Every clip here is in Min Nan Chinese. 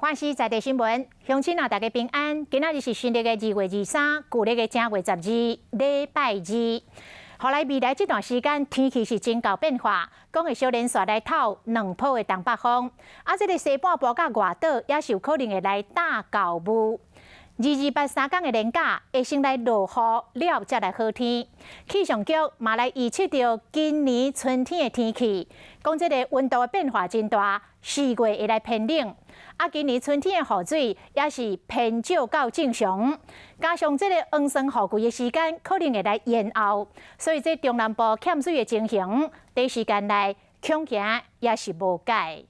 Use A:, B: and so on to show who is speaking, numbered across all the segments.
A: 華視在地新聞，鄉親啊，大家平安。今仔日是新曆的2月23，舊曆的正月十二，禮拜二。予來未來這段時間，天氣是真𠢕變化，講會小連續來透兩波的東北風。啊，這个西半部佮外島也是有可能會來打厚霧。二二八三工的連假會先來落雨，了才來好天。氣象局嘛來預測著今年春天的天氣，講這个溫度的變化真大，四月會來偏冷。啊，今年春天的雨水也是偏少到正常，加上這个黃霜雨季的時間可能會來延後，所以這中南部欠水的情形，短時間內恐驚也是無解。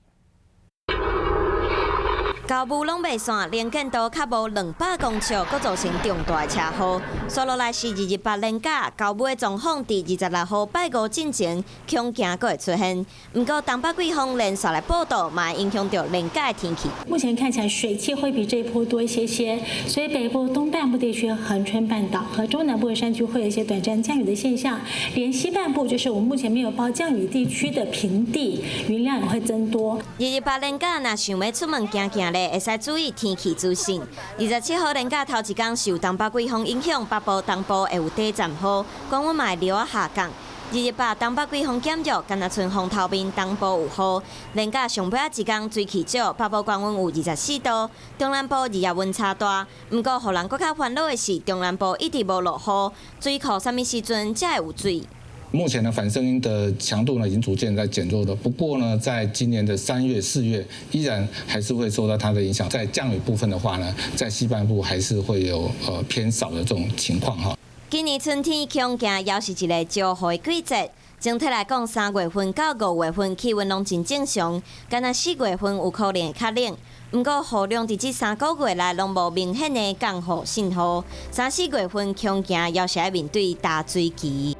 B: 厚霧攏袂散，能見度較無200公尺，閣造成重大的車禍。煞落來是二二八連假，厚霧的狀況佇26號拜五進前，恐驚閣會出現。毋過東北季風連續來報到，嘛會影響著連假的天氣。
C: 目前看起來水汽會比這一波多一些些，所以北部東半部地區、恆春半島和中南部的山區會有一些短暫降雨的現象，連西半部就是我們目前沒有報降雨地區的平地，雲量也會增多。
B: 二二八連假若想欲出門行行咧，會使注意天氣資訊。27號連假頭一工受東北季風影響，北部、東部會有短暫雨，高溫嘛會略下降。二二八東北季風減弱，干焦賰風頭面東部有雨。連假上尾仔一工水氣少，北部高溫有24度，中南部日夜溫差大。毋過，予人閣較煩惱的是，中南部一直無落雨，水庫啥物時陣才會有水？
D: 目前呢，反聲音的強度呢已經逐漸在減弱了。不過呢，在今年的3月、4月，依然還是會受到它的影響。在降雨部分的話呢，在西半部還是會有偏少的這種情況哈。
B: 今年春天恐驚猶是一个招雨的季節。整體來講，3月份到5月份氣溫攏真正常，干焦4月份有可能會較冷。毋過雨量佇這三個月內攏無明顯的降雨信號，3、4月份恐驚猶是愛面對大水期。